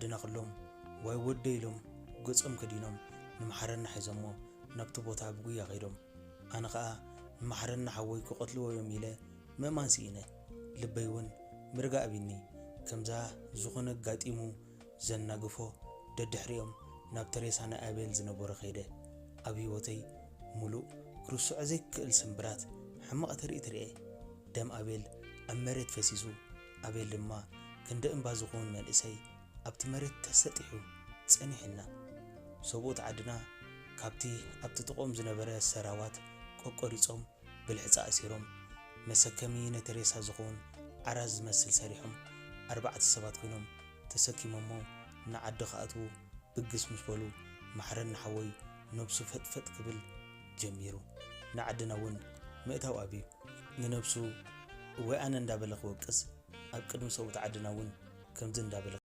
ዓድና ኩሎም ዋይ ወደይ ኢሎም ገጾም ከዲኖም ንመሓረና ሒዞሞ ናብቲ ቦታ ብጉያ ከይዶም። ኣነ ኸኣ ንመሓረና ሓወይ ክቐትልዎ እዮም ኢለ ምእማን ስኢነ። ልበይ እውን ምርጋእ ኣቢኒ። ከምዛ ዝኾነ ኣጋጢሙ ዘናግፎ ደድሕሪኦም ናብቲ ሬሳ ናይ ኣቤል ዝነበሮ ከይደ። ኣብ ህይወተይ ሙሉእ ክርስዖ ዘይክእል ስምብራት ሕማቕ ትርኢት ርእየ። ደም ኣቤል ኣብ መሬት ፈሲሱ፣ ኣቤል ድማ ክንዲ እምባ ዝኸውን መንእሰይ ኣብቲ መሬት ተሰጢሑ ጸኒሑና። ሰብኡት ዓድና ካብቲ ኣብቲ ጥቕኦም ዝነበረ ሰራዋት ቆቆሪጾም ብልሕጻ ኣሲሮም መሰከሚ ነቲ ሬሳ ዝኸውን ዓራት ዝመስል ሰሪሖም ኣርባዕተ ሰባት ኮይኖም ተሰኪሞሞ ንዓዲ ክኣትዉ ብግስ ምስ በሉ መሓረና ሓወይ ነብሱ ፈጥፈጥ ክብል ጀሚሩ። ንዓድና እውን ምእታው ኣብዩ። ንነብሱ ወይ ኣነ እንዳበለ ክወቅስ ኣብ ቅድሚ ሰብኡት ዓድና እውን ከምዚ እንዳበለ